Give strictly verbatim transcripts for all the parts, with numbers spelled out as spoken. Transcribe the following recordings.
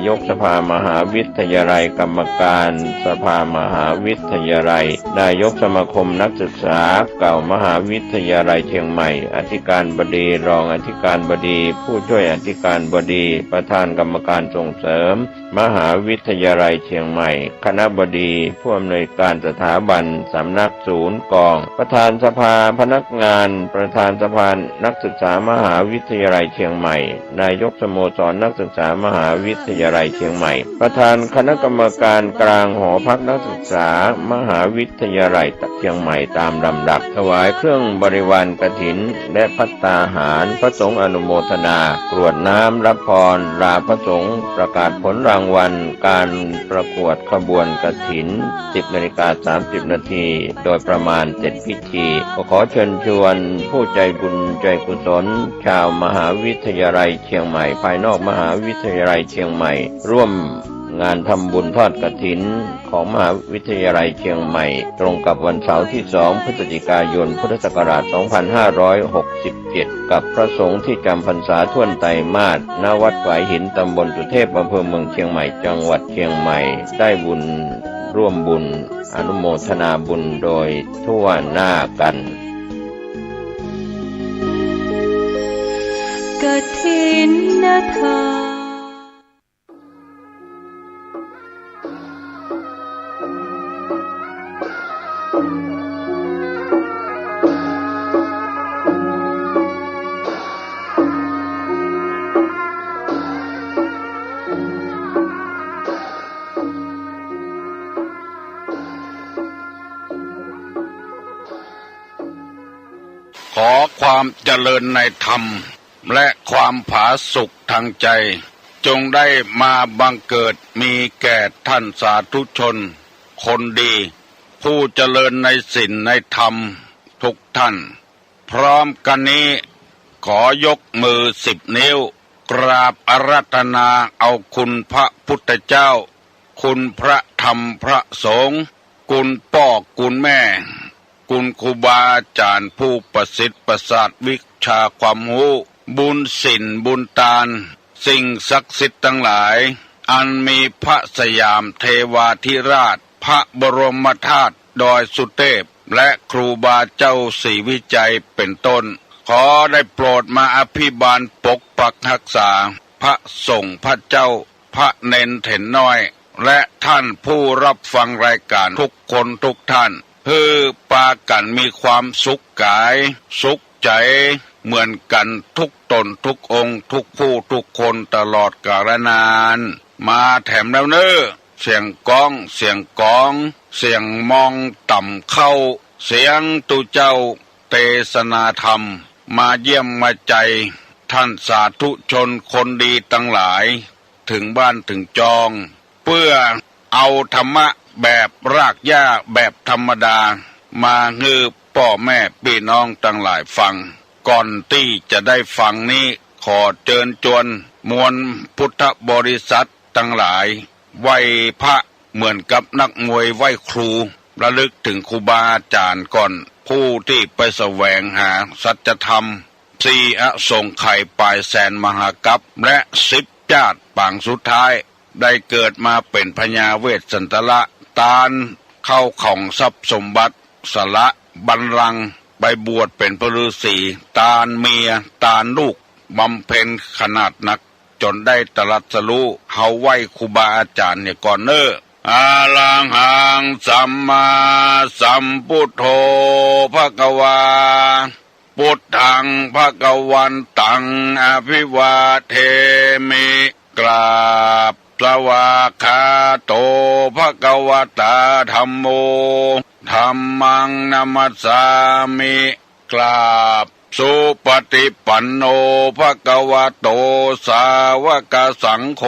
ยกสภามหาวิทยาลัย กรรมการสภามหาวิทยาลัย นายกสมาคมนักศึกษาเก่ามหาวิทยาลัยเชียงใหม่ อธิการบดี รองอธิการบดี ผู้ช่วยอธิการบดี ประธานกรรมการส่งเสริมมหาวิทยาลัยเชียงใหม่ คณบดี ผู้อำนวยการสถาบัน สำนัก ศูนย์ กอง ประธานสภาพนักงาน ประธานสภานักศึกษามหาวิทยาลัยเชียงใหม่ นายกสโมสรนักศึกษามหาวิทยาลัยเชียงใหม่ ประธานคณะกรรมการกลางหอพักนักศึกษามหาวิทยาลัยเชียงใหม่ ตามลำดับ ถวายเครื่องบริวารกฐินและภัตตาหาร พระสงฆ์อนุโมทนา กรวดน้ำรับพรลาพระสงฆ์ ประกาศผลรางวัลการประกวดขบวนกฐิน สิบนาฬิกาสามสิบนาที โดยประมาณเสร็จพิธี ก็ขอเชิญชวนผู้ใจบุญใจกุศล ชาวมหาวิทยาลัยเชียงใหม่ ภายนอกมหาวิทยาลัยเชียงใหม่ ร่วมงานทำบุญทอดกฐินของมหาวิทยาลัยเชียงใหม่ ตรงกับวันเสาร์ที่สอง พฤศจิกายน พุทธศักราชสองพันห้าร้อยหกสิบเจ็ด กับพระสงฆ์ที่จำพรรษาถ้วนไตรมาส ณ วัดฝายหิน ตำบลสุเทพ อำเภอเมืองเชียงใหม่ จังหวัดเชียงใหม่ ได้บุญ ร่วมบุญ อนุโมทนาบุญโดยทั่วหน้ากัน กฐินทาน ขอความเจริญในธรรม และความผาสุกทางใจ จงได้มาบังเกิดมีแก่ท่านสาธุชนคนดี ผู้เจริญในศีลในธรรมทุกท่าน พร้อมกันนี้ ขอยกมือสิบนิ้ว กราบอาราธนาเอาคุณพระพุทธเจ้า คุณพระธรรมพระสงฆ์ คุณป้อคุณแม่ คุณครูบาอาจารย์ผู้ประสิทธิ์ประสาทวิชาความรู้ บุญศีลบุญตาน สิ่งศักดิ์สิทธิ์ทั้งหลาย อันมีพระสยามเทวาธิราช พระบรมธาตุดอยสุเทพ และครูบาเจ้าศรีวิชัยเป็นต้น ขอได้โปรดมาอภิบาลปกปักรักษา พระสงฆ์พระเจ้า พระเณรเถรน้อย และท่านผู้รับฟังรายการทุกคนทุกท่าน หื้อปากั๋นมีความสุขก๋าย สุขใจ๋ เหมือนกั๋นทุกต๋นทุกองค์ ทุกผู้ทุกคนตลอดกาลนาน มาแถมแล้วเน่อ เสียงก้อง เสียงก๋อง เสียงมองต่ำเข้า เสียงตุ๊เจ้าเตสนาธรรม มาเยี่ยมมาใจ ท่านสาธุชนคนดีตังหลาย เถิงบ้านเถิงจอง เปื้อเอาธรรมะแบบรากหญ้าแบบธรรมดา มาหื้อป้อแม่ปี้น้องตังหลายฟัง ก่อนตี้จะได้ฟังนี้ ขอเจิญจวนมวลพุทธบริษัทตังหลาย ไหว้พระเหมือนกับนักมวยไหว้ครู ระลึกเถิงครูบาอาจ๋ารย์ก่อน ผู้ตี้ไปแสวงหาสัจธรรม สี่อสงไขยป๋ายแสนมหากัป และสิบจาติปางสุดท้าย ได้เกิดมาเป๋นพญาเวสสันตระ ตานข้าวของทรัพย์สมบัติ สละบัลลังก์ ไปบวชเป๋นพระฤๅษี ตานเมีย ตานลูก บำเพ็ญขนาดนัก จ๋นได้ตรัสรู้ เฮาไหว้ครูบาอาจ๋ารย์เหียก่อนเน่อ อะระหังสัมมาสัมพุทโธ ภะคะวา พุทธัง ภะคะวันตัง อะภิวาเทมิ กราบ สวากขาโต ภะคะวะตา ธัมโม ธัมมัง นะมัสสามิ กราบ สุปะฏิปันโน ภะคะวะโต สาวะกะสังโฆ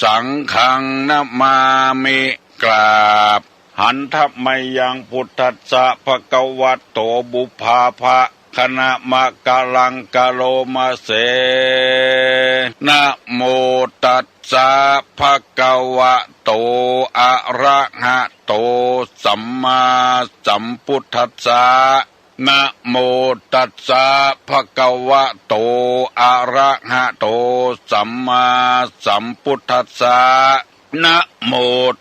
สังฆัง นะมามิ กราบ หันทะมะยัง พุทธัสสะ ภะคะวะโต ปุพพาภะ คะนะมะกะลัง กะโรมะเส นะโมตัสสะ ภะคะวะโต อะระหะโต สัมมาสัมพุทธัสสะ นะโมตัสสะ ภะคะวะโต อะระหะโต สัมมาสัมพุทธัสสะ นะโม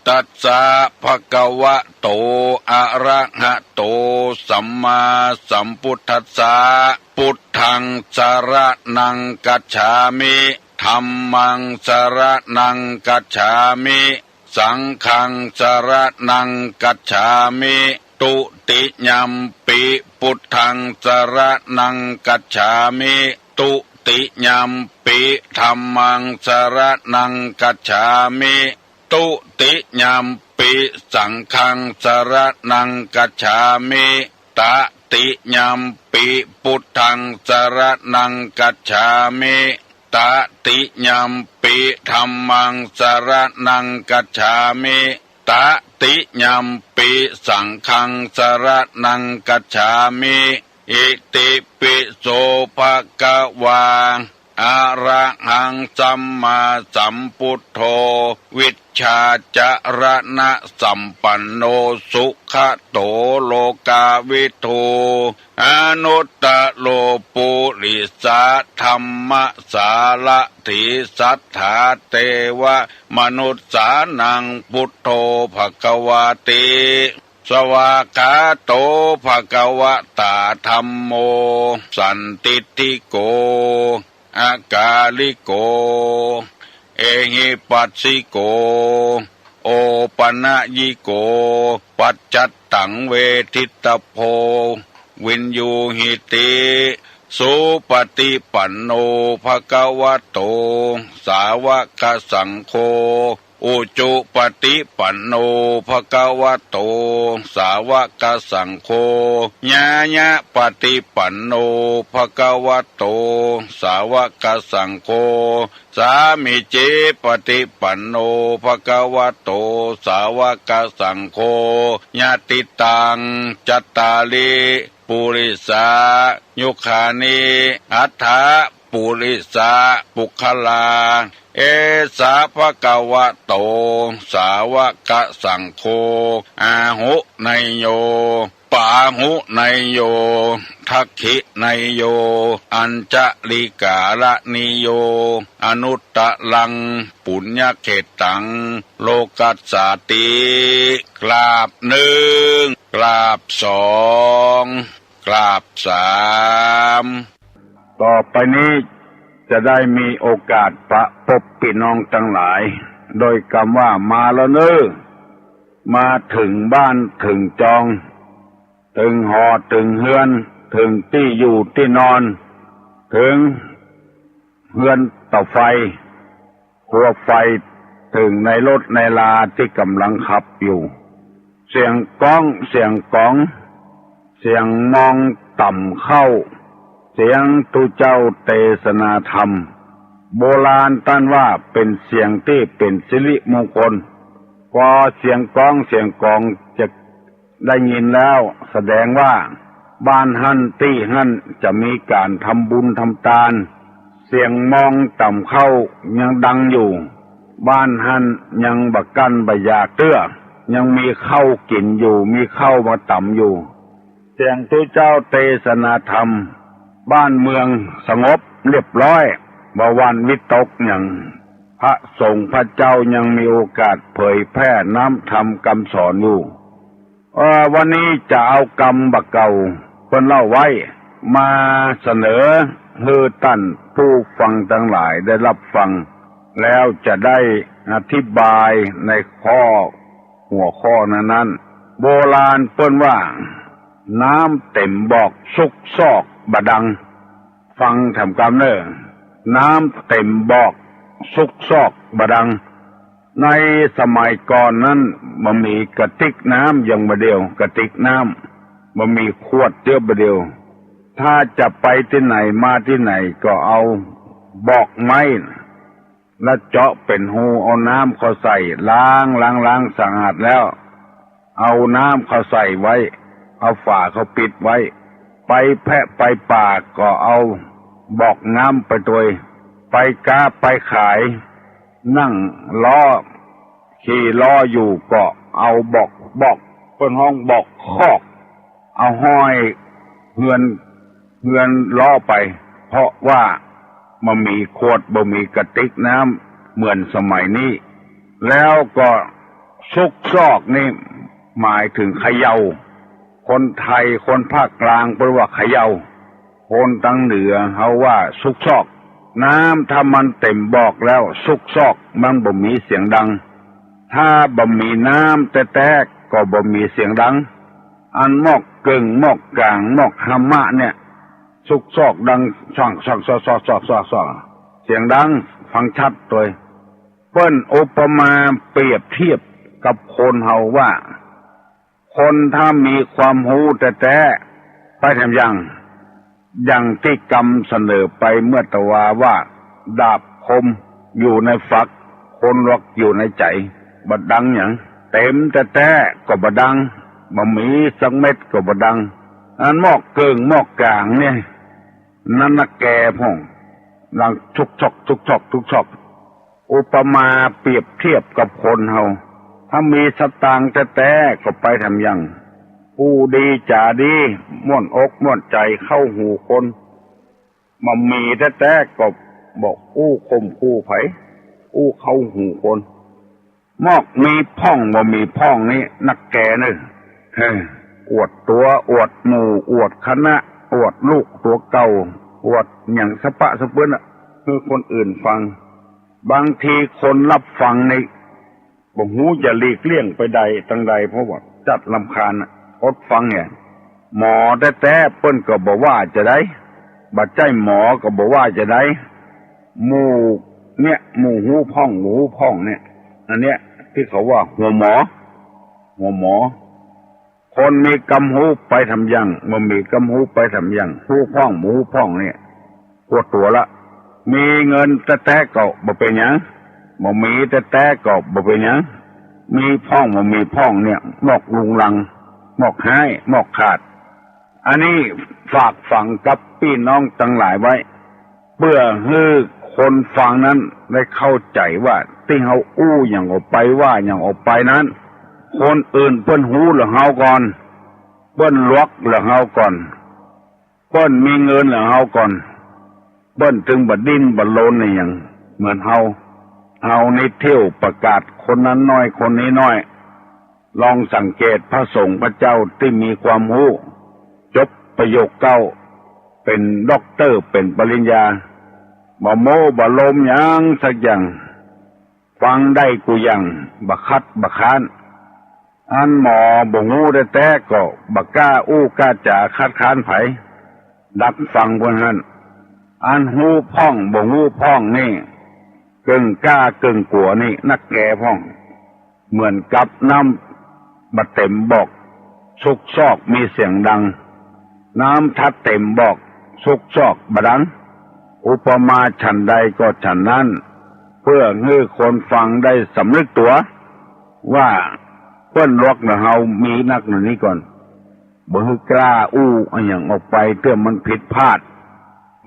ตัสสะ ภะคะวะโต อะระหะโต สัมมาสัมพุทธัสสะ พุทธัง สะระณัง คัจฉามิ ธัมมัง สะระณัง คัจฉามิ สังฆัง สะระณัง คัจฉามิ ทุติยัมปิ พุทธัง สะระณัง คัจฉามิ ทุติยัมปิ ธัมมัง สะระณัง คัจฉามิ ทุติยัมปิ สังฆัง สะระณัง คัจฉามิ ตติยัมปิ พุทธัง สะระณัง คัจฉามิ ตติยัมปิ ธัมมัง สะระณัง คัจฉามิ ตติยัมปิ สังฆัง สะระณัง คัจฉามิ อิติปิโส ภะคะวา อะระหัง สัมมาสัมพุทโธ วิชชาจระณะสัมปันโน สุขะโต โลกาวิทู อนุตตะโร ปุริสะธัมมะสารถี สัตถาเตวะมนุสสานัง พุทโธ ภะคะวาติ สวากขาโต ภะคะวะตา ธัมโม สันทิฏฐิโก อะกาลิโก เอหิปัสสิโก โอปะนะยิโก ปัจจัตตัง เวทิตตะโพ วินยูหิติ สุปะฏิปันโน ภะคะวะโต สาวะกะสังโฆ อุจุปะฏิปันโน ภะคะวะโต สาวะกะสังโฆ ญาญะปะฏิปันโน ภะคะวะโต สาวะกะสังโฆ สามีจิปะฏิปันโน ภะคะวะโต สาวะกะสังโฆ ยะติตัง จัตตาริ ปุริสายุคานิ อัฏฐะ ปุริสะปุคคลา เอสะ ภะคะวะโต สาวะกะสังโฆ อาหุเนยโย ปาหุเนยโย ทักขิเนยโย อัญชะลีกาละนิโย อนุตตะรัง ปุญญะเขตตัง โลกัสสาติ กราบนึ่ง กราบสอง กราบสาม ต่อไปนี้จะได้มีโอกาสปะปบปี้น้องตังหลาย โดยกำว่ามาแล้วเน้อ มาเถิงบ้านเถิงจอง เถิงหอเถิงเฮือน เถิงตี้อยู่ตี้นอน เถิงเฮือนต่อไฟ ครัวไฟ เถิงในรถในลาตี้ก่ำลังขับอยู่ เสียงก๊อง เสียงก๋อง เสียงมองต่ำเข้า เสียงตุ๊เจ้าเตสนาธรรม โบราณต้านว่าเป๋นเสียงตี้เป๋นสิริมงคล ปอเสียงก๊องเสียงก๋องจะได้ยินแล้ว แสดงว่าบ้านหั้นตี้หั้นจะมีก๋านทำบุญทำตาน เสียงมองต่ำเข้ายังดังอยู่ บ้านหั้นยังบ่กั้นบ่อยากเตื้อ ยังมีข้าวกิ๋นอยู่ มีข้าวมาต๋ำอยู่ เสียงตุ๊เจ้าเตสนาธรรม บ้านเมืองสงบเรียบร้อย บ่หวั่นวิตกหยัง พระสงฆ์พระเจ้ายังมีโอกาสเผยแผ่น้ำธรรมกำสอนอยู่ เอ่อ วันนี้จะเอากำบ่าเก่าเปิ้นเล่าไว้ มาเสนอหื้อต้านผู้ฟังตังหลายได้ฮับฟัง แล้วจะได้อธิบายในข้อ หัวข้อนั้นๆ โบราณเปิ้นว่า น้ำเต๋มบอกซุกซอกบ่ดัง ฟังแถมกำเน้อ น้ำเต๋มบอกซุกซอกบ่ดัง ในสมัยก่อนนั้นบ่มีกระติกน้ำอย่างบ่าเดี่ยว กระติกน้ำ บ่มีขวดเตื้อบ่าเดี่ยว ถ้าจะไปตี้ไหนมาตี้ไหนก็เอาบอกไม้ แล้วเจาะเป๋นฮู เอาน้ำเข้าใส่ ล้าง ล้าง ล้างสะอาดแล้ว เอาน้ำเข้าใส่ไว้ เอาฝาเข้าปิดไว้ ไปแพะไปป่าก็เอาบอกน้ำไปตวย ไปก๊าไปขาย นั่งล้อ ขี่ล้ออยู่ก็เอาบอก บอก เปิ้นฮ้องบอกคอก เอาห้อย เฮือน เฮือนล้อไป เพราะว่าบ่มีขวด บ่มีกระติกน้ำเหมือนสมัยนี้ แล้วก็ซุกซอกนี่หมายถึงเขย่า คนไทย คนภาคกลางเปิ้นว่าเขย่า คนตางเหนือเฮาว่าซุกซอก น้ำถ้ามันเต็มบอกแล้วซุกซอกมันบ่มีเสียงดัง ถ้าบ่มีน้ำแต๊ๆ ก็บ่มีเสียงดัง อันหมอกเกิ่ง หมอกก๋าง หมอกฮามะเนี่ย ซุกซอกดัง ซ่อง ซ่อง ซ่อง ซ่อง ซ่อง ซ่อง ซ่อง เสียงดัง ฟังชัดตวย เปิ้นอุปมาเปรียบเทียบกับคนเฮาว่า คนถ้ามีความฮู้แต๊ๆ ไปแถมยัง อย่างตี้กำเสนอไปเมื่อตะวาว่า ดาบคมอยู่ในฝัก คนหลวกอยู่ในใจ๋ บ่ดังหยัง เต็มแต๊ๆ ก็บ่ดัง บ่มีสักเม็ดก็บ่ดัง อันหมอกเกิ่งหมอกก๋างเนี่ย นั้นนะแกพ่อง ดังซุกซอก ซุกซอก ซุกซอก อุปมาเปรียบเทียบกับคนเฮา ถ้ามีสตางค์แต๊ๆ ก็ไปแถมยัง อู้ดีจ๋าดี ม่วนอกม่วนใจ๋เข้าหูคน บ่มีแต๊ๆ ก็บ่อู้ข่มขู่ใผ อู้เข้าหูคน หมอกมีพ่องบ่มีพ่องนี่นักแกเน่อ เฮ้อ อวดตั๋ว อวดหมู่ อวดคณะ อวดลูกตั๋วเก่า อวดหยังสะปะสะเปื้อนอะ หื้อคนอื่นฟัง บางทีคนรับฟังนี่ บ่ฮู้จะหลีกเลี่ยงไปใดตางใด เพราะว่าจัดรำคาญน่ะ อดฟังแหม หมอแต๊ๆ เปิ้นก็บ่ว่าจะใด บ่ใจ้หมอก็บ่ว่าจะใด หมู่เนี่ย หมู่ฮู้พ่อง หมู่ฮู้พ่องเนี่ย อันเนี้ยตี้เขาว่าหัวหมอ หัวหมอ คนมีกำฮู้ไปแถมยัง บ่มีกำฮู้ไปแถมยัง ฮู้พ่อง บ่ฮู้พ่องเนี่ย ปวดตั๋วละ มีเงินแต๊ๆ ก็บ่เป๋นหยัง บ่มีแต๊ๆ ก็บ่เป๋นหยัง มีพ่อง บ่มีพ่องเนี่ย หมอกรุงรัง หมอกฮ้าย หมอกขาด อันนี้ฝากฝังกับปี้น้องตังหลายไว้ เปื้อหื้อคนฟังนั้นได้เข้าใจ๋ว่า ตี้เฮาอู้หยังออกไป ว่าหยังออกไปนั้น คนอื่นเปิ้นฮู้เหลือเฮาก่อน เปิ้นหลวกเหลือเฮาก่อน เปิ้นมีเงินเหลือเฮาก่อน เปิ้นจึงบ่ดิ้นบ่รนอะหยังเหมือนเฮา เฮานี่เที่ยวประกาศคนนั้นน้อยคนนี้น้อย ลองสังเกตพระสงฆ์พระเจ้าตี้มีความฮู้ จบประโยคเก้า เป๋นด็อกเตอร์ เป๋นปริญญา บ่โม้บ่ลมหยังสักอย่าง ฟังได้กู้อย่าง บ่ขัดบ่ค้าน อันหมอบ่ฮู้แต๊ๆ ก็บ่กล้าอู้กล้าจ๋าคัดค้านใผ ดักฟังเปิ้นหั้น อันฮู้พ่องบ่ฮู้พ่องนี่ เกิ่งกล้าเกิ่งกั๋วนี่นักแกพ่อง เหมือนกับน้ำบ่เต็มบอก ซุกซอกมีเสียงดัง น้ำถ้าเต็มบอก ซุกซอกบ่ดัง อุปมาฉันใดก็ฉันนั้น เปื้อหื้อคนฟังได้สำนึกตั๋ว ว่าเปิ้นหลวกเหลือเฮามีนักหนานี้ก่อน บ่หื้อกล้าอู้อะหยังออกไป เตื้อมันผิดพลาด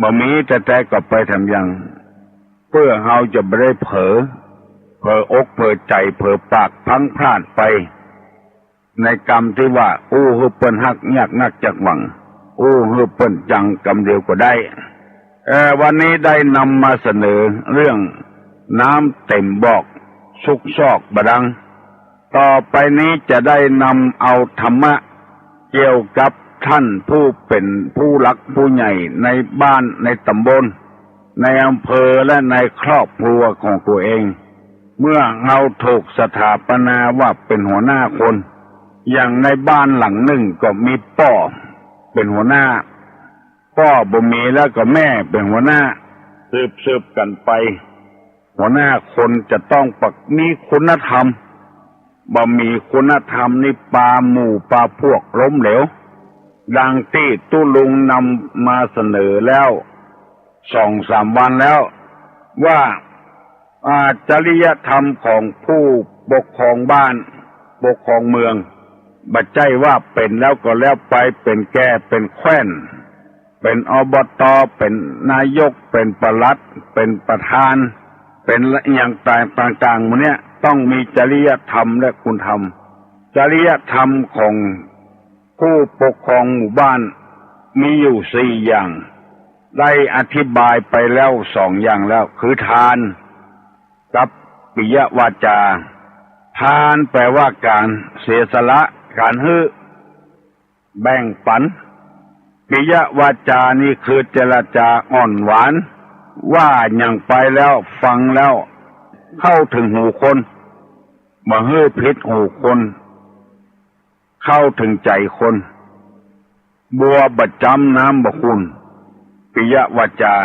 บ่มีแต๊ๆ ก็ไปแถมยัง เปื้อเฮาจะบ่ได้เผลอ เผลออกเผลอใจ๋ เผลอปากพลั้งพลาดไป ในกำตี้ว่า อู้หื้อเปิ้นฮักยากนักจักหวัง อู้หื้อเปิ้นจังกำเดียวก็ได้ เอ่อ วันนี้ได้นำมาเสนอเรื่องน้ำเต็มบอก ซุกซอกบ่ดัง ต่อไปนี้จะได้นำเอาธรรมะเกี่ยวกับท่านผู้เป๋นผู้หลักผู้ใหญ่ในบ้านในต๋ำบล ในอำเภอและในครอบครัวของตั๋วเอง เมื่อเฮาถูกสถาปนาว่าเป๋นหัวหน้าคน อย่างในบ้านหลังนึ่งก็มีป้อเป๋นหัวหน้า ป้อบ่มีแล้วก็แม่เป๋นหัวหน้า สืบๆ กั๋นไป หัวหน้าคนจะต้องปะ- มีคุณธรรม บ่มีคุณธรรมนี่ปาหมู่ปาพวกล้มเหลว ดังตี้ตุ๊ลุงนำมาเสนอแล้วสองสามวันแล้ว ว่า อ่า จริยธรรมของผู้ปกครองบ้าน ปกครองเมือง บ่ใจ้ว่าเป๋นแล้วก็แล้วไป เป๋นแก่ เป๋นแคว่น เป๋น อบต. เป๋นนายก เป๋นปลัด เป๋นประธาน เป๋นอะหยังต่างๆ หมู่เนี้ย ต้องมีจริยธรรมและคุณธรรม จริยธรรมของผู้ปกครองหมู่บ้าน มีอยู่สี่อย่าง ได้อธิบายไปแล้วสองอย่างแล้ว คือทานกับปิยวาจา ทานแปลว่าก๋านเสียสละ ก๋านหื้อ แบ่งปัน ปิยวาจานี่คือเจรจาอ่อนหวาน ว่าหยังไปแล้วฟังแล้วเข้าเถิงหูคน บ่หื้อผิดหูคน เข้าเถิงใจ๋คน บัวบ่จ๊ำน้ำบ่ขุ่น ปิยวาจา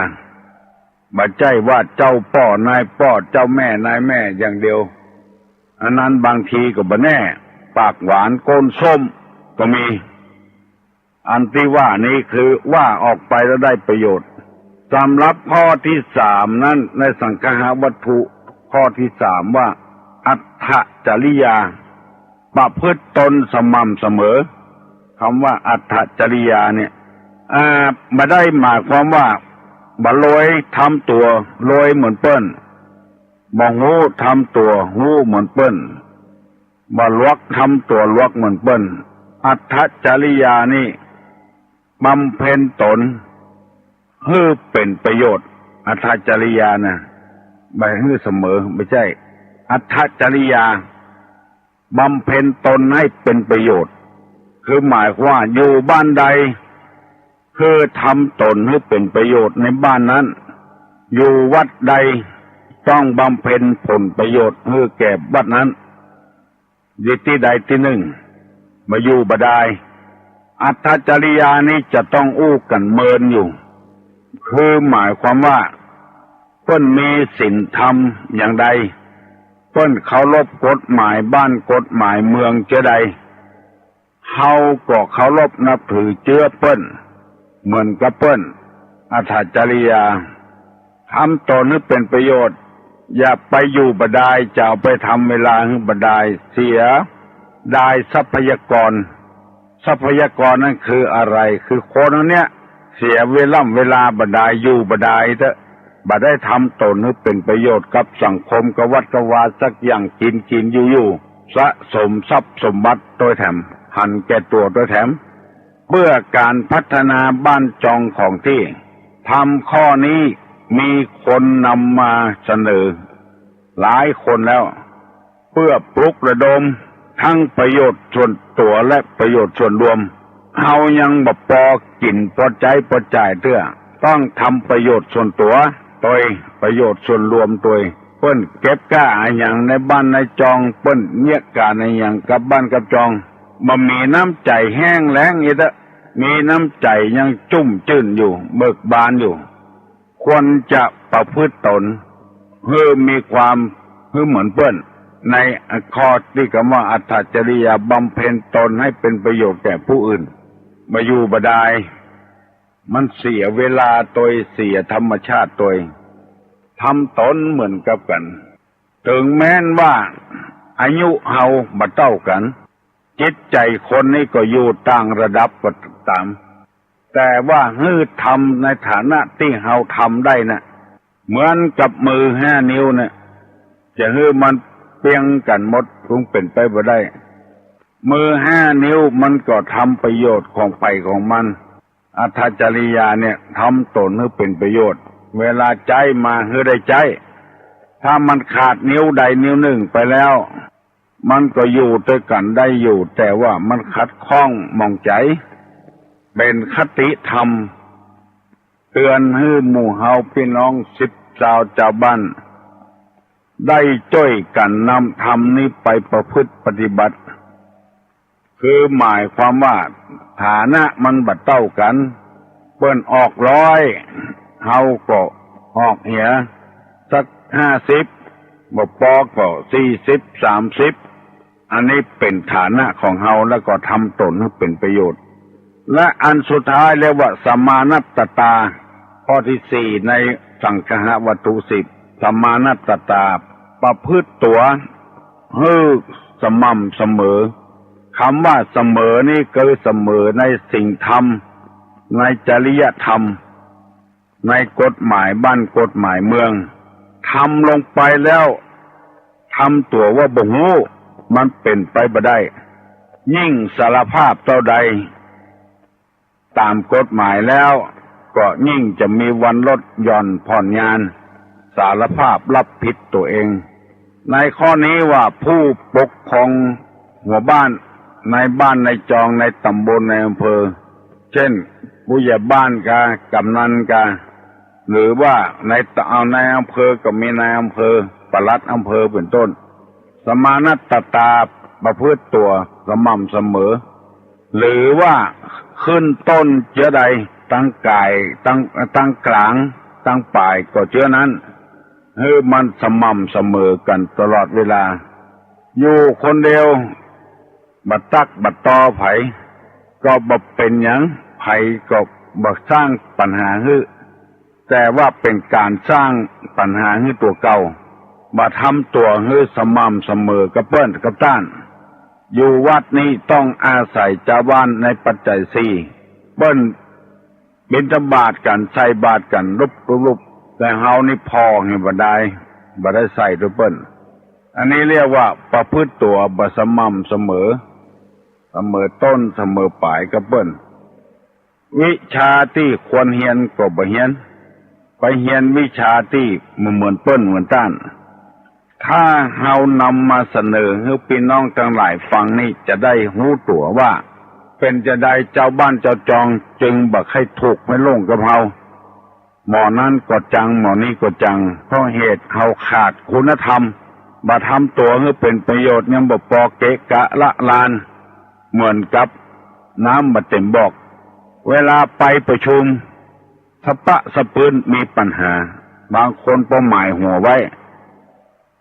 บ่ใจ้ว่าเจ้าป้อนายป้อ เจ้าแม่นายแม่อย่างเดียว อันนั้นบางทีก็บ่แน่ ปากหวานก้นส้มก็มี อันตี้ว่านี้คือว่าออกไปแล้วได้ประโยชน์ สำหรับข้อตี้สามนั้น ในสังคหวัตถุข้อตี้สามว่า อัตถจริยา ประพฤติตนสม่ำเสมอ กำว่าอัตถจริยาเนี่ย อ่า บ่ได้หมายความว่าบ่รวยทำตั๋วรวยเหมือนเปิ้น บ่ฮู้ทำตั๋วฮู้เหมือนเปิ้น บ่หลวกทำตั๋วหลวกเหมือนเปิ้น อัตถจริยานี่บำเพ็ญตนหื้อเป๋นประโยชน์ อัตถจริยานะ บ่หื้อเสมอ บ่ใจ้ อัตถจริยา บำเพ็ญตนให้เป๋นประโยชน์ คือหมายความว่าอยู่บ้านใด คือทำตนหื้อเป๋นประโยชน์ในบ้านนั้น อยู่วัดใดต้องบำเพ็ญผลประโยชน์หื้อแก่วัดนั้น อยู่ตี้ใดตี้นึ่ง บ่อยู่บ่ดาย อัตถจริยานี้จะต้องอู้กั๋นเมินอยู่ คือหมายความว่า เปิ้นมีศีลธรรมอย่างใด เปิ้นเคารพกฎหมายบ้านกฎหมายเมืองเจื้อใด เฮาก็เคารพนับถือเจื้อเปิ้น เหมือนกับเปิ้น อัตถจริยา ทำตนหื้อเป๋นประโยชน์ อย่าไปอยู่บ่ดาย จะเอาไปทำเวลาหื้อบ่ดาย เสียดายทรัพยากร ทรัพยากรนั้นคืออะไร คือคนอันเนี้ย เสียเวล่ำเวลาบ่ดาย อยู่บ่ดายเต๊อะ บ่ได้ทำตนหื้อเป๋นประโยชน์กับสังคม กับวัดกับวาสักอย่าง กิ๋นกิ๋นอยู่อยู่ สะสมทรัพย์สมบัติตวยแถม หันแก่ตั๋วตวยแถม เพื่อก๋านพัฒนาบ้านจองของตี้ ธรรมข้อนี้มีคนนำมาเสนอหลายคนแล้ว เพื่อปลุกระดมทั้งประโยชน์ส่วนตั๋วและประโยชน์ส่วนรวม เฮายังบ่ปอกิ๋นปอใจ๊ปอจ่ายเตื้อ ต้องทำประโยชน์ส่วนตั๋วตวย ประโยชน์ส่วนรวมตวย เปิ้นเก็บก้าอะหยังในบ้านในจอง เปิ้นเยียะก๋านอะหยังกับบ้านกับจอง บ่มีน้ำใจ๋แห้งแล้งอีกเต๊อะ มีน้ำใจ๋ยังจุ่มจื้นอยู่ เบิกบานอยู่ ควรจะประพฤติตนหื้อมีความหื้อเหมือนเปิ้น ในข้อตี้กำว่าอัตถจริยา บำเพ็ญตนให้เป็นประโยชน์แก่ผู้อื่น บ่อยู่บ่ดาย มันเสียเวลาตวย เสียธรรมชาติตวย ทำตนเหมือนกับกั๋น เถิงแม้นว่าอายุเฮาบ่เต้ากั๋น จิตใจ๋คนนี้ก็อยู่ต่างระดับก็ต๋าม แต่ว่าหื้อทำในฐานะตี้เฮาทำได้นะ เหมือนกับมือห้านิ้วเนี่ย จะหื้อมันเปียงกั๋นหมด คงเป๋นไปบ่ได้ มือห้านิ้วมันก็ทำประโยชน์ของใผของมัน อัตถจริยาเนี่ย ทำตนหื้อเป๋นประโยชน์ เวลาใจ๊มาหื้อได้ใจ๊ ถ้ามันขาดนิ้วใดนิ้วนึ่งไปแล้ว มันก็อยู่ตวยกั๋นได้อยู่ แต่ว่ามันขัดข้องหมองใจ๋ เป๋นคติธรรม เตือนหื้อหมู่เฮาปี้น้องสิทธิ์ซาวจาวบ้าน ได้จ้วยกั๋นนำธรรมนี้ไปประพฤติปฏิบัติ คือหมายความว่าฐานะมันบ่เต้ากั๋น เปิ้นออกร้อย เฮาก็ออกเหียสักห้าสิบ บ่ปอก็สี่สิบ สามสิบ อันนี้เป๋นฐานะของเฮา แล้วก็ทำตนหื้อเป๋นประโยชน์ และอันสุดท้ายเรียกว่าสมานัตตา ข้อตี้สี่ในสังคหวัตถุสิบ สมานัตตา ประพฤติตั๋วหื้อสม่ำเสมอ กำว่าเสมอนี้คือเสมอในศีลธรรม ในจริยธรรม ในกฎหมายบ้านกฎหมายเมือง ทำลงไปแล้ว ทำตั๋วว่าบ่ฮู้ มันเป๋นไปบ่ได้ ยิ่งสารภาพเต้าใด ต๋ามกฎหมายแล้ว ก็ยิ่งจะมีวันลดหย่อนผ่อนงาน สารภาพรับผิดตั๋วเอง ในข้อนี้ว่าผู้ปกครองหัวบ้าน ในบ้านในจอง ในต๋ำบลในอำเภอ เช่น ผู้ใหญ่บ้านกา ก๋ำนันกา หรือว่าในต๋ำ เอาในอำเภอก็มีนายอำเภอ ปลัดอำเภอเป๋นต้น สมานัตตา ประพฤติตั๋วสม่ำเสมอ หรือว่าขึ้นต้นเจื้อใด ตังก๋าย ตัง ตังก๋าง ตังป๋ายก็เจื้อนั้น หื้อมันสม่ำเสมอกั๋นตลอดเวลา อยู่คนเดียว บ่ตั๊กบ่ตอใผ ก็บ่เป๋นหยัง ใผก็บ่สร้างปัญหาหื้อ แต่ว่าเป๋นก๋านสร้างปัญหาหื้อตั๋วเก่า บ่ทำตั๋วหื้อสม่ำเสมอกับเปิ้นกับต้าน อยู่วัดนี้ต้องอาศัยจาวบ้านในปัจจัยสี่ เปิ้นบิณฑบาตกั๋น ใส่บาตรกั๋น ลุบๆ แต่เฮานี่ผ่อหื้อบ่ได้ บ่ได้ใส่ตวยเปิ้น อันนี้เรียกว่าประพฤติตั๋วบ่สม่ำเสมอ เสมอต้นเสมอป๋ายกับเปิ้น วิชาตี้ควรเฮียนก็บ่เฮียน ไปเฮียนวิชาตี้บ่เหมือนเปิ้นเหมือนต้าน ถ้าเฮานำมาเสนอหื้อปี้น้องตังหลายฟังนี้ จะได้ฮู้ตั๋วว่า เป๋นจาใดจาวบ้านจาวจองจึงบ่ใค่ถูกใค่หลงกับเฮา หมอนั้นก็จัง หมอนี้ก็จัง เพราะเหตุเฮาขาดคุณธรรม บ่ทำตั๋วหื้อเป๋นประโยชน์ ยังบ่ปอเกะกะละลาน เหมือนกับน้ำบ่เต๋มบอก เวลาไปประชุม สะป๊ะสะปื้นมีปัญหา บางคนปอหมายหัวไว้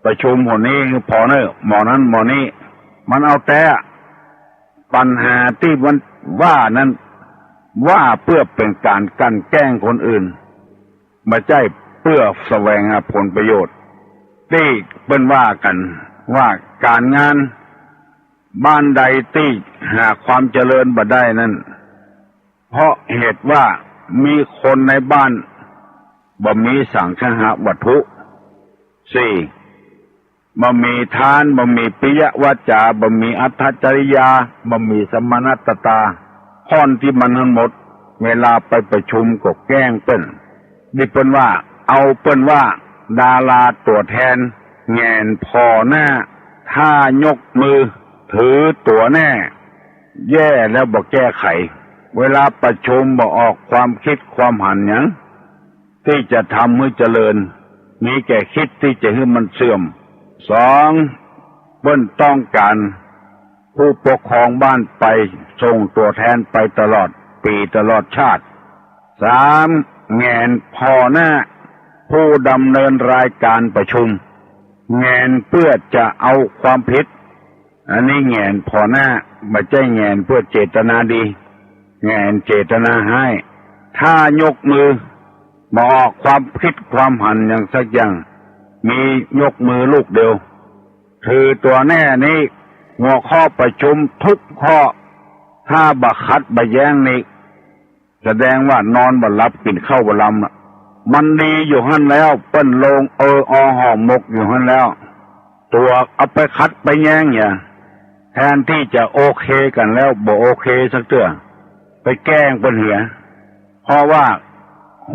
ประชุมหนนี้ผ่อเน่อ หมอนั้นหมอนี้ มันเอาแต๊ ปัญหาตี้มันว่านั้น ว่าเปื้อเป๋นก๋านกลั่นแกล้งคนอื่น บ่ใจ้เปื้อแสวงหาผลประโยชน์ ตี้เปิ้นว่ากั๋นว่าก๋านงานบ้านใดตี้หาความเจริญบ่ได้นั้น เพราะเหตุว่ามีคนในบ้านบ่มีสังคหวัตถุ สี่ บ่มีทาน บ่มีปิยวาจา บ่มีอัตถจริยา บ่มีสมานัตตา ข้อตี้มันทั้งหมด เวลาไปประชุมก็แกล้งเปิ้น นี่เปิ้นว่า เอาเปิ้นว่าดาราตั๋วแทนแหงนผ่อหน้า ถ้ายกมือถือตั๋วแน่ แย่แล้วบ่แก้ไข เวลาประชุมบ่ออกความคิดความหันหยัง ตี้จะทำหื้อเจริญ มีแต่คิดตี้จะหื้อมันเสื่อม สอง เปิ้นต้องก๋านผู้ปกครองบ้านไป ส่งตั๋วแทนไปตลอดปี๋ตลอดชาติ สาม แหงนผ่อหน้าผู้ดำเนินรายก๋านประชุม แหงนเปื้อจะเอาความผิด อันนี้แหงนผ่อหน้า บ่ใจ้แหงนเปื้อเจตนาดี แหงนเจตนาฮ้าย ถ้ายกมือบ่ออกความคิดความหันหยังสักอย่าง มียกมือลูกเดียว ถือตั๋วแน่นี้ หัวข้อประชุมทุกข้อ ถ้าบ่ขัดบ่แย้งนี้ แสดงว่านอนบ่หลับ กิ๋นข้าวบ่ลำละ มันดีอยู่หั้นแล้ว เปิ้นลงเออออห่อหมกอยู่หั้นแล้ว ตั๋วเอาไปขัดไปแย้งเหีย แทนตี้จะโอเคกั๋นแล้ว บ่โอเคสักเตื้อ ไปแกล้งเปิ้นเหีย เพราะว่า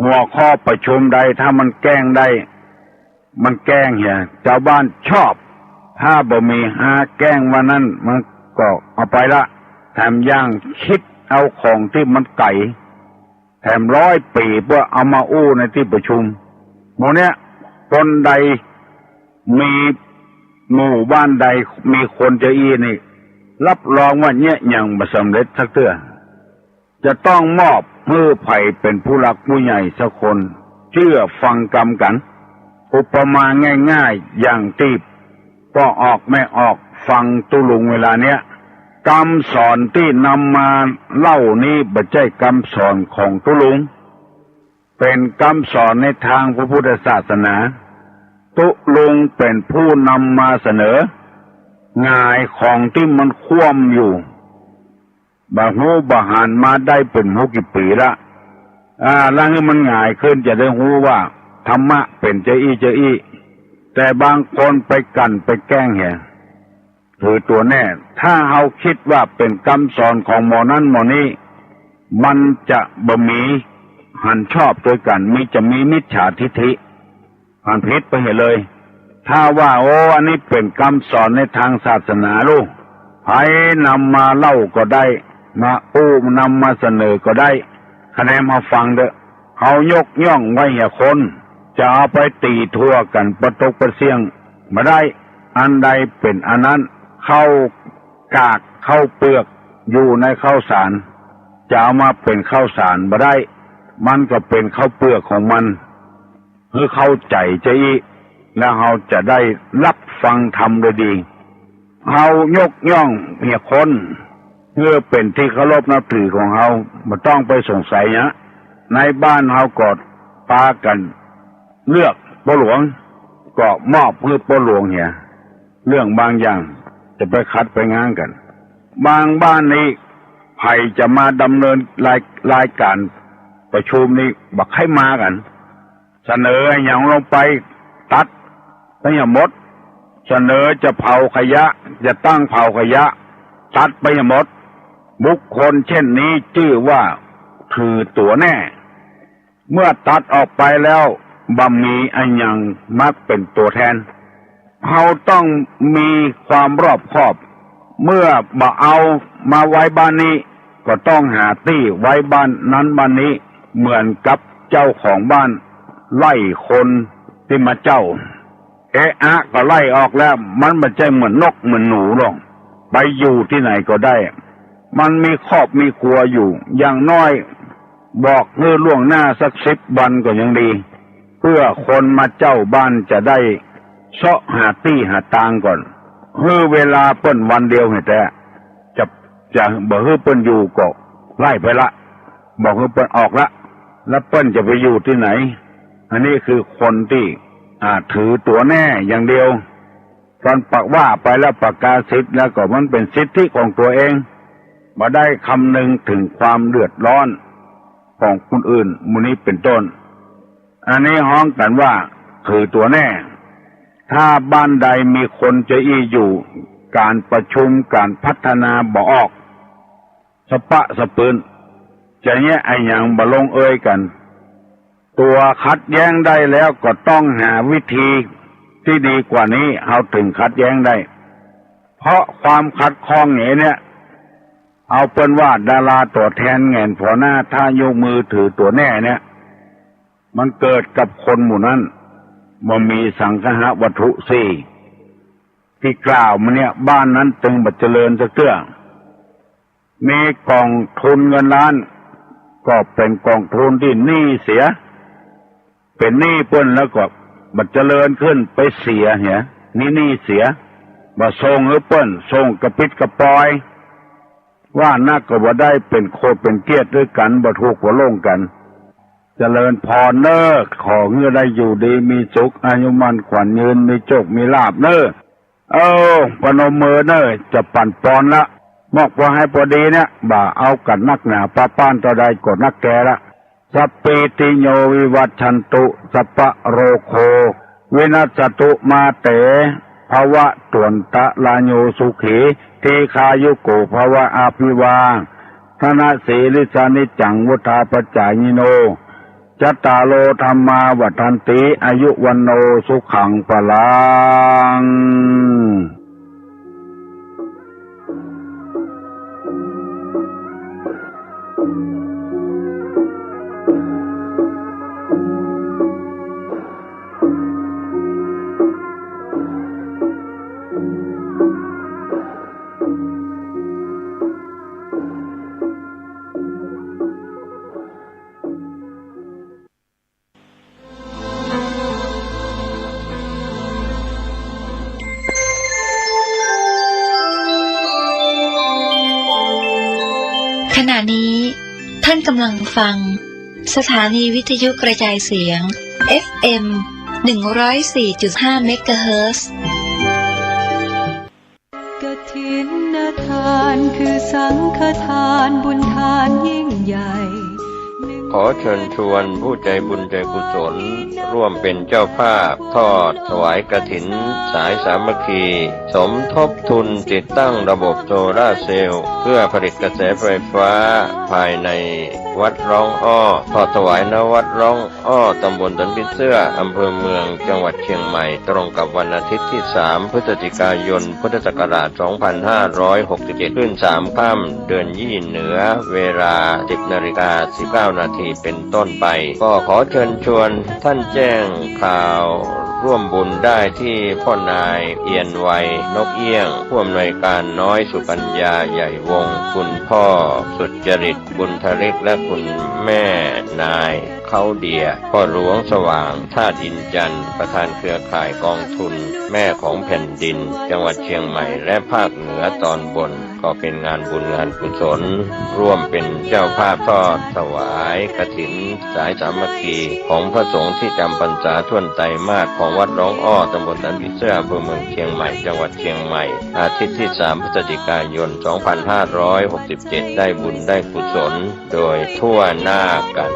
หัวข้อประชุมใด ถ้ามันแกล้งได้ มันแกล้งเหีย จาวบ้านชอบ ถ้าบ่มีฮาแกล้งว่านั้น มันก็เอาไปละ แถมยังคิดเอาของตี้มันไก๋ แถมร้อยปี๋เปื้อเอามาอู้ในตี้ประชุม หมู่เนี้ย คนใดมี หมู่บ้านใดมีคนจาอี้นี่ รับรองว่าเยียะหยังบ่สำเร็จสักเตื้อ จะต้องมอบหื้อใผเป๋นผู้หลักผู้ใหญ่สักคน เจื้อฟังกำกั๋น อุปมาง่ายๆ อย่างตี้ป้อออกแม่ออกฟังตุ๊ลุงเวลาเนี้ย กำสอนตี้นำมาเล่านี้บ่ใจ้กำสอนของตุ๊ลุง เป๋นกำสอนในตางพระพุทธศาสนา ตุ๊ลุงเป๋นผู้นำมาเสนอ หงายของตี้มันคว่ำอยู่ บ่ฮู้บ่หันมาได้เป๋นบ่ฮู้กี่ปี๋ละ อ่า แล้วหื้อมันหงายขึ้นจะได้ฮู้ว่าธรรมะเป๋นจาอี้จาอี้ แต่บางคนไปกลั่นไปแกล้งเหีย ถือตั๋วแน่ ถ้าเฮาคิดว่าเป๋นกำสอนของหมอนั้นหมอนี้ มันจะบ่มีหันชอบตวยกั๋น มี จะมีมิจฉาทิฏฐิ หันผิดไปเหียเลย ถ้าว่า โอ้ อันนี้เป๋นกำสอนในตางศาสนาลูก ใผนำมาเล่าก็ได้ มาอู้ นำมาเสนอก็ได้ คะแนนมาฟังเต๊อะ เฮายกย่องไว้เหียคน จะเอาไปตี๋ทั่วกั๋น ปะตกปะเสี้ยงบ่ได้ อันใดเป๋นอันนั้น ข้าวกากข้าวเปือกอยู่ในข้าวสาร จะเอามาเป๋นข้าวสารบ่ได้ มันก็เป๋นข้าวเปือกของมัน หื้อเข้าใจ๋จะอี้ แล้วเฮาจะได้ฮับฟังธรรมโดยดี เฮายกย่องเหียคน หื้อเป๋นตี้เคารพนับถือของเฮา บ่ต้องไปสงสัยหยัง ในบ้านเฮาก็ปากั๋นเลือกป้อหลวง ก็มอบหื้อป้อหลวงเหีย เรื่องบางอย่างจะไปขัดไปง้างกั๋น บางบ้านนี้ ใผจะมาดำเนินราย รายก๋านประชุมนี้ บ่ใค่มากั๋น เสนออะหยังลงไป ตัดไปเหียหมด เสนอจะเผาขยะ จะตั้งเผาขยะ ตัดไปเหียหมด บุคคลเช่นนี้จื้อว่าถือตั๋วแน่ เมื่อตัดออกไปแล้ว บ่มีอะหยังมาเป๋นตั๋วแทน เฮาต้องมีความรอบคอบ เมื่อบ่เอามาไว้บ้านนี้ ก็ต้องหาตี้ไว้บ้านนั้นบ้านนี้ เหมือนกับเจ้าของบ้านไล่คนตี้มาเจ้า เอะอะก็ไล่ออกแล้ว มันบ่ใจ้เหมือนนกเหมือนหนูหรอก ไปอยู่ตี้ไหนก็ได้ มันมีครอบมีครัวอยู่ อย่างน้อยบอกหื้อล่วงหน้าสักสิบวันก็ยังดี เปื้อคนมาเจ้าบ้านจะได้เซาะหาตี้หาตางก่อน หื้อเวลาเปิ้นวันเดียวเหียแต๊ จะ จะบ่หื้อเปิ้นอยู่ก็ไล่ไปละ บ่หื้อเปิ้นออกละ แล้วเปิ้นจะไปอยู่ตี้ไหน อันนี้คือคนตี้ อ่า ถือตั๋วแน่อย่างเดียว ตอนปากว่าไปแล้วประกาศสิทธิ์แล้วก็มันเป๋นสิทธิของตั๋วเอง บ่ได้คำนึงเถิงความเดือดร้อนของคนอื่น หมู่นี้เป๋นต้น อันนี้ฮ้องกั๋นว่าถือตั๋วแน่ ถ้าบ้านใดมีคนจะอี้อยู่ ก๋านประชุมก๋านพัฒนาบ่ออก สะป๊ะสะปืน จะแยะอะหยังบ่ลงเอยกั๋น ตั๋วขัดแย้งได้แล้วก็ต้องหาวิธีตี้ดีกว่านี้ เฮาเถิงขัดแย้งได้ เพราะความขัดข้องเหียเนี่ย เอาเปิ้นว่าดาราตั๋วแทนแหงนผ่อหน้า ถ้ายกมือถือตั๋วแน่เนี่ย มันเกิดกับคนหมู่นั้น บ่มีสังคหวัตถุสี่ตี้กล่าวมาเนี่ย บ้านนั้นตึงบ่เจริญสักเตื้อ มีก๋องทุนเงินล้าน ก็เป๋นก๋องทุนตี้หนี้เสีย เป๋นหนี้เปิ้นแล้วก็บ่เจริญขึ้น ไปเสียเหีย มีหนี้เสีย บ่ส่งหื้อเปิ้น ส่งกระปิดกระปอย ว่านักก็บ่ได้ เป๋นโขดเป๋นเกี้ยดตวยกั๋น บ่ถูกบ่ลงกั๋น เจริญพรเน่อ ขอหื้อได้อยู่ดีมีสุข อายุมั่นขวัญยืน มีโจคมีลาภเน่อ เอ้า ปนมมือเน่อ จะปั๋นปอนละ มอบปอหื้อปอดีเนี่ย บ่าเอากั๋นนักหนา ป้าป้านเต้าใดก็นักแก่ละ สัพพีติโยวิวัชชันตุ สัพพะโรโควินัสสตุ มาเตภวัตวันตะราโย สุขีทีฆายุโกภวะ อภิวาทนสีลิสสะนิจจัง วุฑฒาปจายิโน จัตตาโรธัมมาวัฑฒันติ อายุวัณโณสุขังพลัง ขณะนี้ท่านกำลังฟังสถานีวิทยุกระจายเสียง เอฟเอ็ม หนึ่งร้อยสี่จุดห้า เมกะเฮิรตซ์ กฐินทานคือสังฆทาน บุญทานยิ่งใหญ่ หนึ่ง ขอเชิญชวนผู้ใจบุญใจกุศล ร่วมเป็นเจ้าภาพทอดถวายกฐินสายสามัคคี สมทบทุนติดตั้งระบบโซลาร์เซลล์ เพื่อผลิตกระแสไฟฟ้าภายในวัดร้องอ้อ ทอดถวาย ณ วัดร้องอ้อ ตำบลสันผีเสื้อ อำเภอเมือง จังหวัดเชียงใหม่ ตรงกับวันอาทิตย์ที่สาม พฤศจิกายน พุทธศักราชสองพันห้าร้อยหกสิบเจ็ด ขึ้นสามค่ำ เดือนยี่เหนือ เวลาสิบนาฬิกาสิบเก้านาทีเป็นต้นไป ก็ขอเชิญชวนท่านแจ้งข่าวร่วมบุญได้ที่พ่อนายเอียนไวนกเอี้ยง ผู้อำนวยการน้อยสุกัญญาใหญ่วงศ์ คุณพ่อสุจริตบุญทริก และคุณแม่นาย เขาเดีย พ่อหลวงสว่างธาตุอินจันทร์ ประธานเครือข่ายกองทุนแม่ของแผ่นดิน จังหวัดเชียงใหม่ และภาคเหนือตอนบน ก็เป็นงานบุญงานกุศล ร่วมเป็นเจ้าภาพทอดถวายกฐินสายสามัคคี ของพระสงฆ์ที่จำพรรษาถ้วนไตรมาส ของวัดร้องอ้อ ตำบลสันผีเสื้อ อำเภอเมืองเชียงใหม่ จังหวัดเชียงใหม่ อาทิตย์ที่สาม พฤศจิกายน สองพันห้าร้อยหกสิบเจ็ด ได้บุญได้กุศล โดยทั่วหน้ากัน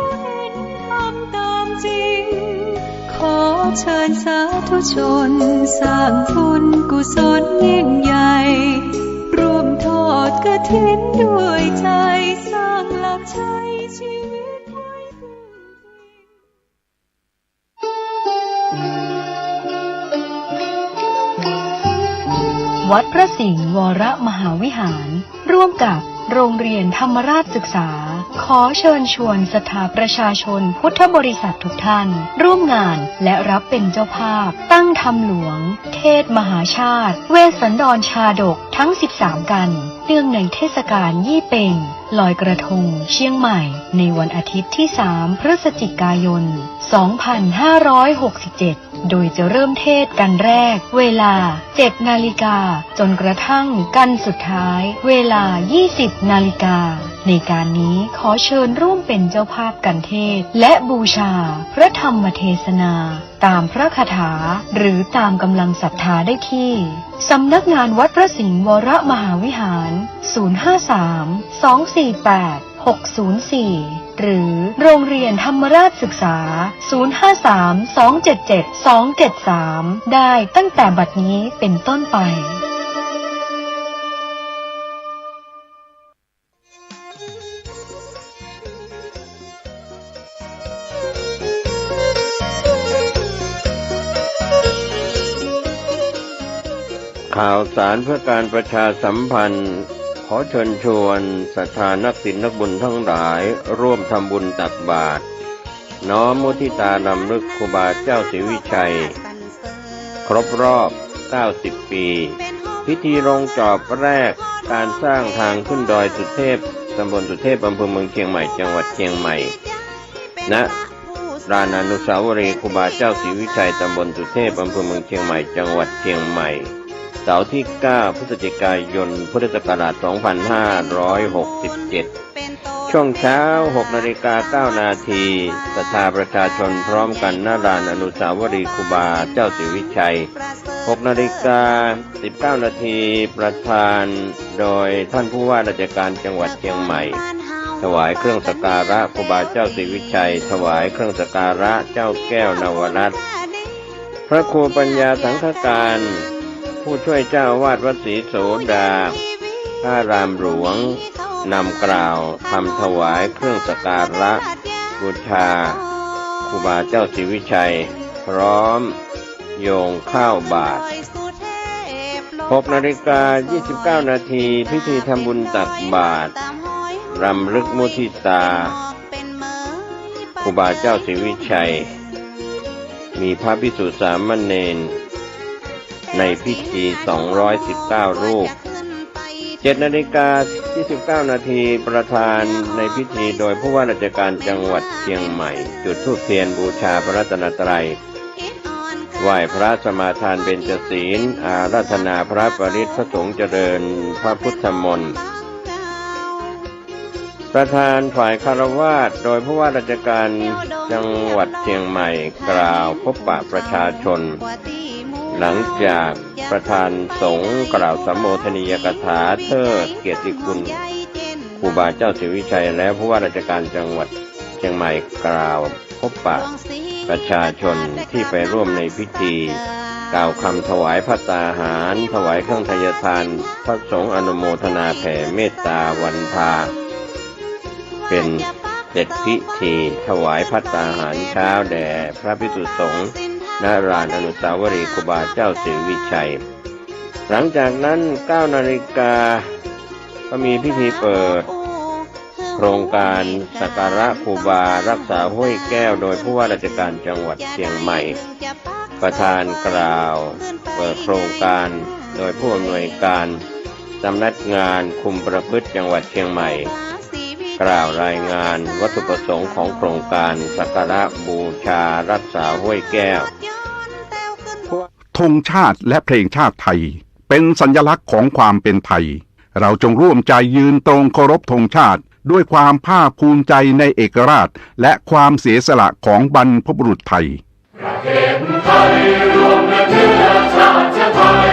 ขอเชิญสาธุชนสร้างบุญกุศลยิ่งใหญ่ ร่วมทอดกฐินด้วยใจ สร้างหลักชัยชีวิตไว้ วัดพระสิงห์วรมหาวิหาร ร่วมกับโรงเรียนธรรมราชศึกษา ขอเชิญชวนศรัทธาประชาชนพุทธบริษัททุกท่าน ร่วมงานและรับเป็นเจ้าภาพ ตั้งธรรมหลวง เทศน์มหาชาติ เวสสันดรชาดก ทั้งสิบสามกัน เนื่องในเทศกาลยี่เป็ง ลอยกระทง เชียงใหม่ ในวันอาทิตย์ที่สาม พฤศจิกายน สองพันห้าร้อยหกสิบเจ็ด โดยจะเริ่มเทศน์กันแรก เวลา เจ็ดนาฬิกา จนกระทั่งกันสุดท้าย เวลา ยี่สิบนาฬิกา ในการนี้ขอเชิญร่วมเป็นเจ้าภาพกันเทศน์ และบูชาพระธรรมเทศนา ตามพระคาถา หรือตามกำลังศรัทธาได้ที่ สำนักงานวัดพระสิงห์วรมหาวิหาร ศูนย์ห้าสาม สองสี่แปด หกศูนย์สี่ หรือโรงเรียนธรรมราชศึกษา ศูนย์ห้าสาม สองเจ็ดเจ็ด สองเจ็ดสาม ได้ตั้งแต่บัดนี้เป็นต้นไป ข่าวสารเพื่อการประชาสัมพันธ์ ขอเชิญชวนศรัทธานักศีลนักบุญทั้งหลาย ร่วมทำบุญตักบาตร น้อมมุทิตารำลึกครูบาเจ้าศรีวิชัย ครบรอบ เก้าสิบปี พิธีลงจอบแรก การสร้างทางขึ้นดอยสุเทพ ตำบลสุเทพ อำเภอเมืองเชียงใหม่ จังหวัดเชียงใหม่ ณ ลานอนุสาวรีย์ครูบาเจ้าศรีวิชัย ตำบลสุเทพ อำเภอเมืองเชียงใหม่ จังหวัดเชียงใหม่ เสาร์ที่เก้า พฤศจิกายน พุทธศักราชสองพันห้าร้อยหกสิบเจ็ด ช่วงเช้า หกนาฬิกาเก้านาที ศรัทธาประชาชนพร้อมกัน ณ ลานอนุสาวรีย์ครูบาเจ้าศรีวิชัย หกนาฬิกาสิบเก้านาที ประธานโดยท่านผู้ว่าราชการจังหวัดเชียงใหม่ ถวายเครื่องสักการะครูบาเจ้าศรีวิชัย ถวายเครื่องสักการะเจ้าแก้วนวรัตน์ พระครูปัญญาสังฆการ ผู้ช่วยเจ้าอาวาสวัดศรีโสดา พระอารามหลวง นำกล่าวธรรมถวายเครื่องสักการะบูชาครูบาเจ้าศรีวิชัย พร้อมโยงข้าวบาตร หกนาฬิกายี่สิบเก้านาที พิธีทำบุญตักบาตร รำลึกมุทิตา ครูบาเจ้าศรีวิชัย มีพระภิกษุสามเณรในพิธี สองร้อยสิบเก้ารูป เจ็ดนาฬิกายี่สิบเก้านาที ประธานในพิธีโดยผู้ว่าราชการจังหวัดเชียงใหม่ จุดธูปเทียนบูชาพระรัตนตรัย ไหว้พระสมาทานเบญจศีล อาราธนาพระปริตร พระสงฆ์เจริญพระพุทธมนต์ ประธานฝ่ายฆราวาส โดยผู้ว่าราชการจังหวัดเชียงใหม่ กล่าวพบปะประชาชน หลังจากประธานสงฆ์กล่าวสัมโมทนียกถาเทิดเกียรติคุณครูบาเจ้าศรีวิชัยแล้ว ผู้ว่าราชการจังหวัดเชี ชียงใหม่กล่าวพบปะประชาชนที่ไปร่วมในพิธี กล่าวคำถวายภัตตาหาร ถวายเครื่องไทยทาน พระสงฆ์อนุโมทนาแผ่เมตตาวันทา เป็นเสร็จพิธีถวายภัตตาหารเช้าแด่พระภิกษุสงฆ์ ณ ลานอนุสาวรีย์ครูบาเจ้าศรีวิชัย หลังจากนั้น เก้านาฬิกา ก็มีพิธีเปิดโครงการสักการะครูบารักษาห้วยแก้ว โดยผู้ว่าราชการจังหวัดเชียงใหม่ ประธานกล่าวเปิดโครงการ โดยผู้อำนวยการสำนักงานคุมประพฤติจังหวัดเชียงใหม่ กล่าวรายงานวัตถุประสงค์ของโครงการสักการะบูชารักษาห้วยแก้ว ธงชาติและเพลงชาติไทย เป็นสัญลักษณ์ของความเป็นไทย เราจงร่วมใจยืนตรงเคารพธงชาติ ด้วยความภาคภูมิใจในเอกราช และความเสียสละของบรรพบุรุษไทย ประเทศไทยรวมและเชื้อชาติไทย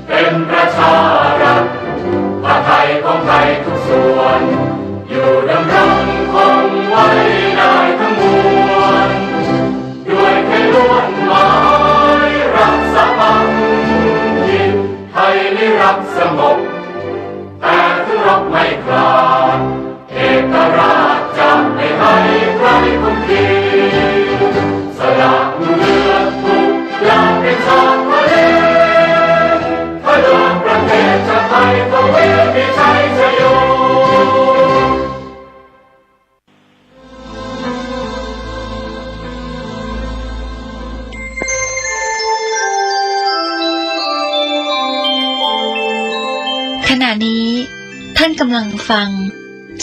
เป็นประชารัฐ ประไทยของไทยทุกส่วน อยู่ดำรงคงไว้ได้ทั้งมวล ด้วยไทยล้วนหมายรักสามัคคี ไทยนิรักสงบ แต่ถึงรบไม่ขาด เอกราชจะไม่ให้ใครคุมขีด สละเลือดทุกหยาดเป็นชาติทะเล เพื่อประเทศชาติไทย ทวีมีชัยชโย ขณะนี้ท่านกำลังฟัง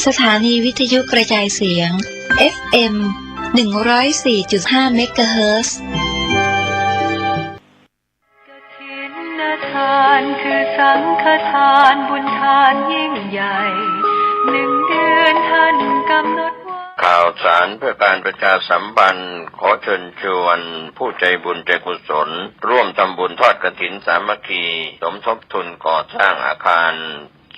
สถานีวิทยุกระจายเสียง เอฟเอ็ม หนึ่งร้อยสี่จุดห้า เมกะเฮิรตซ์ กฐินทานคือสังฆทานบุญทานยิ่งใหญ่ หนึ่งเดือนท่านกำหนดไว้ ข่าวสารเพื่อการประชาสัมพันธ์ ขอเชิญชวนผู้ใจบุญใจกุศล ร่วมทำบุญทอดกฐินสามัคคี สมทบทุนก่อสร้างอาคาร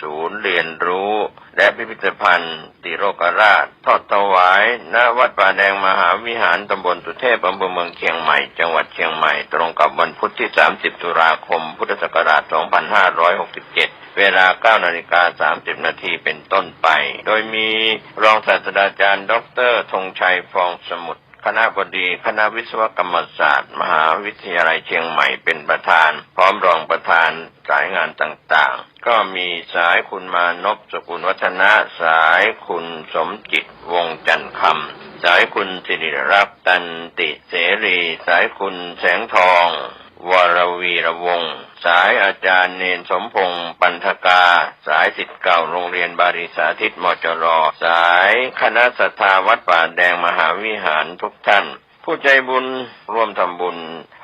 ศูนย์เรียนรู้ และพิพิธภัณฑ์ติโลกราช ทอดถวาย ณ วัดป่าแดงมหาวิหาร ตำบลสุเทพ อำเภอเมืองเชียงใหม่ จังหวัดเชียงใหม่ ตรงกับวันพุธที่ สามสิบ ตุลาคม พุทธศักราช สองพันห้าร้อยหกสิบเจ็ด เวลา เก้านาฬิกาสามสิบนาทีเป็นต้นไป โดยมีรองศาสตราจารย์ ด็อกเตอร์ ธงชัย ฟองสมุทร คณบดีคณะวิศวกรรมศาสตร์ มหาวิทยาลัยเชียงใหม่ เป็นประธาน พร้อมรองประธานสายงานต่างๆ ก็มีสายคุณมานพ สกุลวัฒนะ สายคุณสมจิต วงศ์จันทร์คำ สายคุณสิริรักษ์ ตันติเสรี สายคุณแสงทอง วรวีรวงศ์ สายอาจารย์เณรสมพงษ์ ปันธกา สายศิษย์เก่าโรงเรียนบาลีสาธิต มจร สายคณะศรัทธาวัดป่าแดงมหาวิหารทุกท่าน ผู้ใจบุญร่วมทำบุญ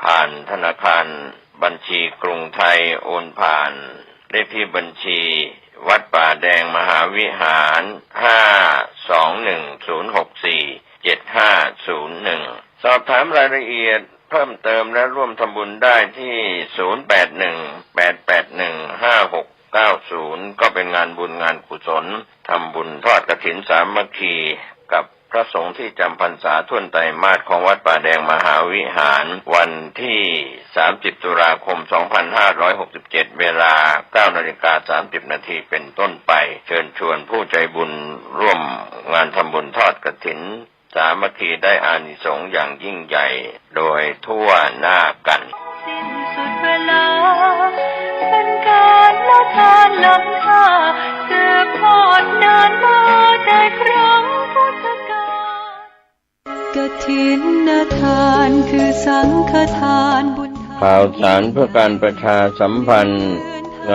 ผ่านธนาคาร บัญชีกรุงไทย โอนผ่านเลขที่บัญชีวัดป่าแดงมหาวิหาร ห้าสองหนึ่งศูนย์หกสี่เจ็ดห้าศูนย์หนึ่ง สอบถามรายละเอียดเพิ่มเติมและร่วมทำบุญได้ที่ ศูนย์แปดหนึ่ง แปดแปดหนึ่ง ห้าหกเก้าศูนย์ ก็เป็นงานบุญงานกุศล ทำบุญทอดกฐินสามัคคี กับพระสงฆ์ที่จำพรรษาถ้วนไตรมาสของวัดป่าแดงมหาวิหาร วันที่ สามสิบ ตุลาคม สองพันห้าร้อยหกสิบเจ็ด เวลา เก้านาฬิกาสามสิบนาทีเป็นต้นไป เชิญชวนผู้ใจบุญร่วมงานทำบุญทอดกฐินสามัคคี ได้อานิสงส์อย่างยิ่งใหญ่โดยทั่วหน้ากัน สิ้นสุดเวลา เป็นการละทานล้ำค่า สืบทอดนานมาแต่ครั้งพุทธกาล กฐินทานคือสังฆทานบุญทาน ข่าวสารเพื่อการประชาสัมพันธ์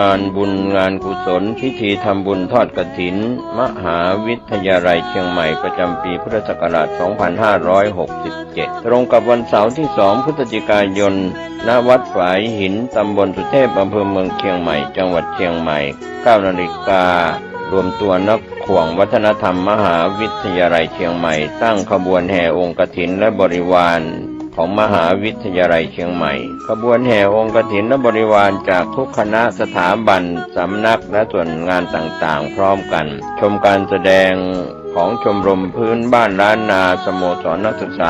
งานบุญงานกุศล พิธีทำบุญทอดกฐิน มหาวิทยาลัยเชียงใหม่ ประจำปีพุทธศักราช สองพันห้าร้อยหกสิบเจ็ด ตรงกับวันเสาร์ที่ สอง พฤศจิกายน ณ วัดฝายหิน ตำบลสุเทพ อำเภอเมืองเชียงใหม่ จังหวัดเชียงใหม่ เก้านาฬิกา รวมตัวณ ข่วงวัฒนธรรมมหาวิทยาลัยเชียงใหม่ ตั้งขบวนแห่องค์กฐินและบริวารของมหาวิทยาลัยเชียงใหม่ ขบวนแห่องค์กฐินและบริวารจากทุกคณะสถาบัน สำนักและส่วนงานต่างๆ พร้อมกัน ชมการแสดง ของชมรมพื้นบ้านล้านนา สโมสรนักศึกษา